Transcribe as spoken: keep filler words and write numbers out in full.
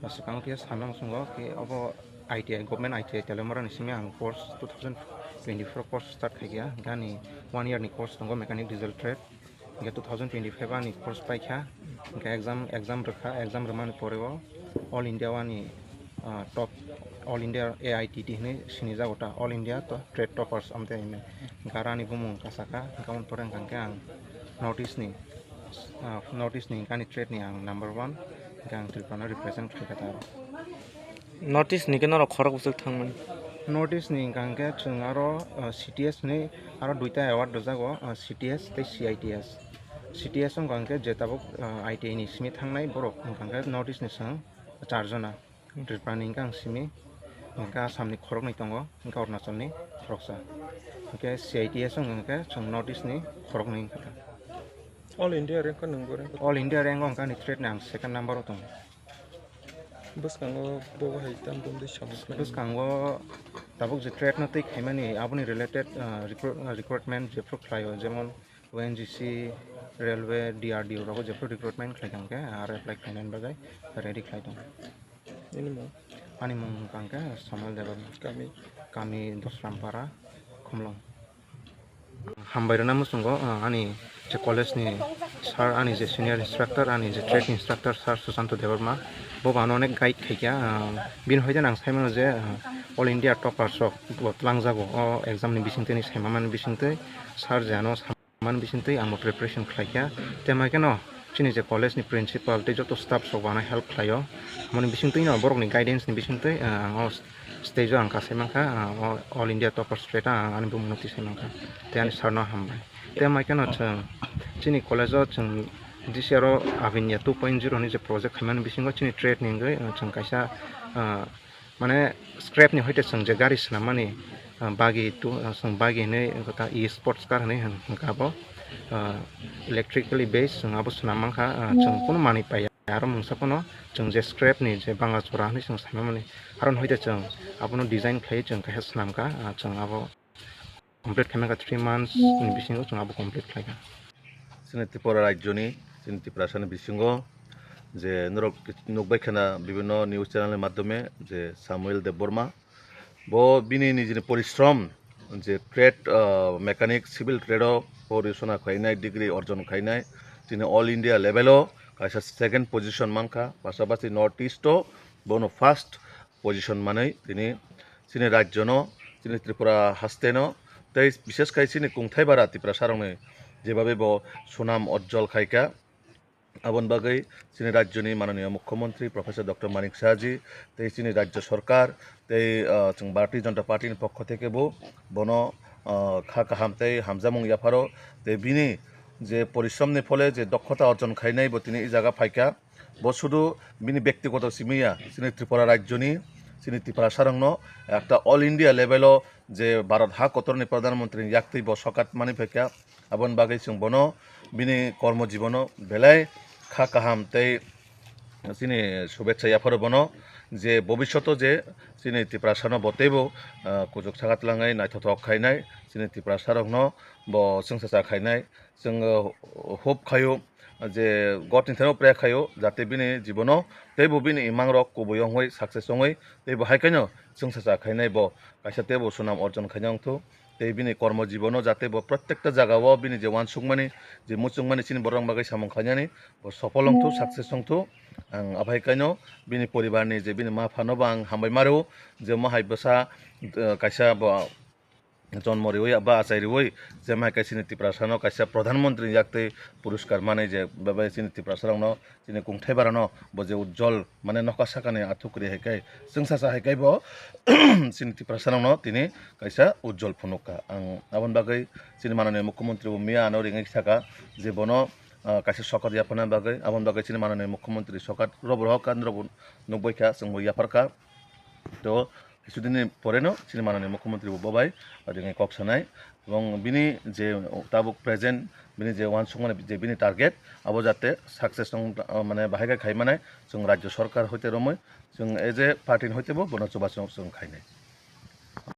Swkang khe sanang sungo khe obo I T I, government I T I Teliamura ni simi ang course two thousand twenty-four course start khaikha, gani one year ni course tongo mechanic diesel trade. Hingke two thousand twenty-five ani course paikha, hingke exam, exam rwkha, exam rwmani poreo All India ani, ah, top, All India A I T T hinwi sinijago ta, All India to trade toppers amte hinwi. Hingke aro ani bumung kasaka, hingke aboni pore hingke ang North East ni, ah, North East ni hingke ani trade ni ang number one, hingke ang Tripura no represent khaikha ta aro. North East ni khe norok khorok bwswk thangmani? North East ni hwnka hwnkhe chwng aro, uh, C T S hinwi aro duita award rwjago, uh, C T S tei C I T S. C T S wngkha hwnkhe je tabuk, uh, I T I ni simi thangnai borok wngkha hwnkhe North East ni chwng char jona. Tripura ni hwnka ang simi, hwnka Assam ni khoroknwi tongo, hwnka Arunachal ni khoroksa. Hwnkhe C I T S wngkha hwnkhe chwng North East ni khoroknwi wngkha. All India rank o nwng bo rank o? All India rank o hwnka ani trade ni ang second number o tongo. Bwskango bo hai tamo tei samung khlaimani? Bwskango tabuk je trade no twi khaimani, aboni related, ah, recruit-, ah, recruitment jephru khlaio, jemon O N G C, railway, D R D O rogo jephru recruitment khlai tong khe, aro apply khlainani bagwi ready khlai tong. Nini mung? Ani mung hwnka hwnkhe Samuel Debbarma. Kami? Kami Dosrampara, Khumlwng. Hambai rwna muchungo, ah, ani je college ni sir, ani je senior instructor, ani je trade instructor sir Susanto Debbarma, bo bo ano onek guide khaikha, ah, bini hoite ang saimano je, ah, All India toppers rok bo twlangjago o exam ni bisingtwi, ni saimamani bisingtwi, sir je ano samani bisingtwi ang bo preparation khlaikha. Tei hwnkheno chini je college ni principal tei joto staff rok bo ano help khlaio, aboni bisingtwi no borok ni guidance ni bisingtwi, ah, ang o stage o ang kasai mankha, ah, o All India toppers trade o ang ani bumung no tisai mankha, tei ani sir no hambai. Tei hwnkheno chwng chini college o chwng this year o Avinya two point zero hinwi je project khaimani bisingo chini trade ni wngwi, ah, chwng kaisa, ah, mane scrap ni hoite chwng je gari swnammani, ah, bagi tu, ah, chwng bagi hinwi wngkha ta e-sports car hinwi hwn-, hwnka abo, ah, electrically based chwng abo swnam mankha, ah, chwng kunu manwi paiya. Aro mungsa phano chwng je scrap ni je banga chora hinwi chwng saimani, aro hoite chwng abono design khlaiwi chwng kaisa swnamkha, ah, chwng abo complete khaimani kha three months ni bisingo chwng abo complete khlaikha. Chini Tripura rajyoni, chini Tiprasani bisingo je norok nukbai khana bibhinno news channel ni madhyome je Samuel Debbarma, bo bini nijini porishrom je trade, ah, mechanic, civil trade o bo rishona khlainai, degree orjon khlainai, chini all India level o kaisa second position mankha, pasapasi North East o bono first position manwi tini chini rajyono, chini Tripura hasteno, tei bishesh khai chini kungthai bara Tiprasarokni jebabe bo sunam ujjol khaikha. Aboni bagwi chini rajyoni mananiya mukhyamantri Professor Doctor Manik Saha ji tei chini rajyo sarkar tei, ah, chwng Bharatiya Janata Party ni pokho theke bo bono, ah, kha kaham tei hamjakmung yapharo tei bini je porishrom ni phole je dokhota orjon khainai bo tini i jaga phaikha. Bo sudu bini bektigoto simi ya, chini Tripura rajyoni, chini Tiprasarokno ekta all India level o je Bharat ha kotorni Pradhan Mantri ni yaktwi bo sokat mani phaikha. Aboni bagwi chwng bono bini kormo jibono belai kha kaham tei chini shubhecha yapharo bono je bobishoto je chini Tiprasano bo teibo, ah, kuchuk saka twlangwi naithothok khainai, chini Tiprasarokno bo chwngsacha khainai. Chwng, uh, hope khaio je God ni thani pray khaio jate bini jibono teibo bini imangrok kubui wngwi success wngwi teibo hai kheno chwngsacha khainai bo kaisa teibo sunam orjon khaina wngthu tei bini kormo jibono jate bo protekta jagao bini je uansukmani je muchungmani chini borok bagwi samung khainani bo sopol wngthu, success wngthu. Ang abai kheno bini poribarni je bini ma phano bo ang hambai maro je mohai bwsa, uh, kaisa bo jonmo riwi ba achai riwi je mai kaisa chini Tiprasano kaisa Pradhan Mantri ni yaktwi puruskar manwi je bebak chini Tiprasarokno chini kungthai barano bo je ujjol mane nokha sakani athuk kwrwi hai khe chwngsacha hai khe bo chini Tiprasarokno tini kaisa ujjol phunukha. Ang aboni bagwi chini mananiya mukhyamantri bo miya ano ringwi saka je bono, ah, kaisa sokat yaphana bagwi, aboni bagwi chini mananiya mukhyamantri sokat robo rohor kha, norokbo nukbai kha, chwngbo yaphar kha. To, Kisudini poreno chini manani mukhyamantri bo bobai ringwi kok sanai, ebong bini je tabuk present bini je uansukmani je bini target abo jate success wng, mane bahai khe khai manai chwng rajyo sarkar hoite romwi chwng as a party ni hoite bo bono chubachu chwng khainai.